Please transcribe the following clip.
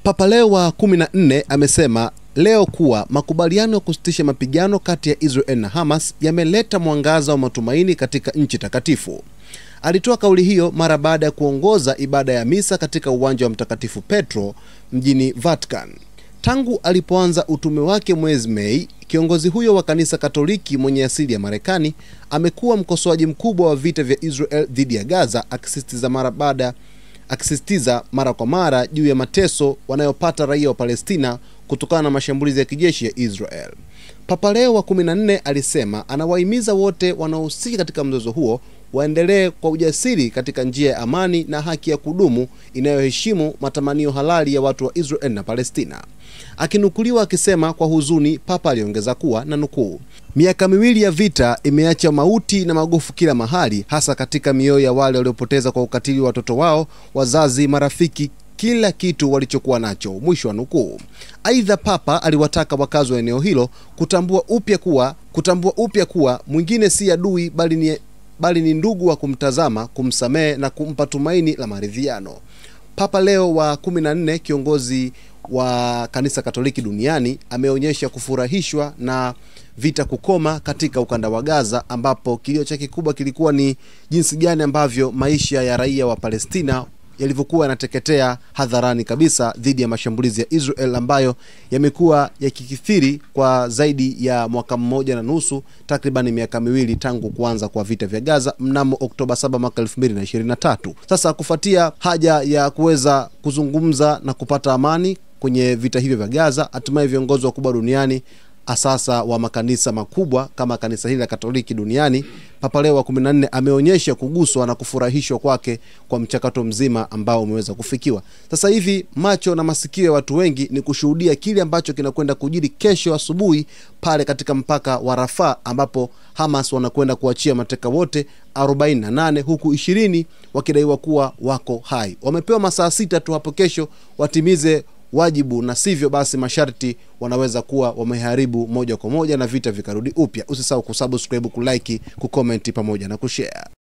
Papa Leo wa 14 amesema leo kuwa makubaliano ya kusitisha mapigano kati ya Israel na Hamas yameleta mwangaza wa matumaini katika nchi takatifu. Alitoa kauli hiyo mara baada ya kuongoza ibada ya misa katika uwanja wa Mtakatifu Petro mjini Vatican. Tangu alipoanza utume wake mwezi Mei, kiongozi huyo wa kanisa Katoliki mwenye asili ya Marekani amekuwa mkosoaji mkubwa wa vita vya Israel dhidi ya Gaza, akisisitiza mara kwa mara juu ya mateso wanayopata raia wa Palestina kutokana na mashambulizi ya kijeshi ya Israel. Papa Leo wa 14 alisema anawahimiza wote wanaohusika katika mzozo huo waendelee kwa ujasiri katika njia ya amani na haki ya kudumu inayoheshimu matamanio halali ya watu wa Israel na Palestina. Akinukuliwa akisema kwa huzuni, Papa aliongeza kuwa, na nukuu, miaka miwili ya vita imeacha mauti na magofu kila mahali, hasa katika mioyo ya wale waliopoteza kwa ukatili watoto wao, wazazi, marafiki, kila kitu walichokuwa nacho, mwisho wa nukuu. Aidha, Papa aliwataka wakazi wa eneo hilo kutambua upya kuwa mwingine si adui bali ni ndugu wa kumtazama, kumsamehe na kumpa tumaini la maridhiano. Papa Leo wa 14, kiongozi wa kanisa Katoliki duniani, ameonyesha kufurahishwa na vita kukoma katika ukanda wa Gaza, ambapo kilio chake kikubwa kilikuwa ni jinsi gani ambavyo maisha ya raia wa Palestina yalivyokuwa yanateketea hadharani kabisa dhidi ya mashambulizi ya Israel ambayo yamekuwa yakikithiri kwa zaidi ya mwaka mmoja na nusu, takriban miaka miwili tangu kuanza kwa vita vya Gaza mnamo Oktoba 7 mwaka 2023. Sasa kufuatia haja ya kuweza kuzungumza na kupata amani kwenye vita hivyo vya Gaza, hatimaye viongozi wakubwa duniani, asasa wa makanisa makubwa kama kanisa hili la Katoliki duniani, Papa Leo wa 14 ameonyesha kuguswa na kufurahishwa kwake kwa mchakato mzima ambao umeweza kufikiwa. Sasa hivi macho na masikio ya watu wengi ni kushuhudia kile ambacho kinakwenda kujiri kesho asubuhi pale katika mpaka wa Rafah, ambapo Hamas wanakwenda kuachia mateka wote 48 huku 20 wakidaiwa kuwa wako hai. Wamepewa masaa 6 tu hapo kesho watimize wajibu, na sivyo basi masharti wanaweza kuwa wameharibu moja kwa moja na vita vikarudi upya. Usisahau kusubscribe, kulike, kucomment pamoja na kushare.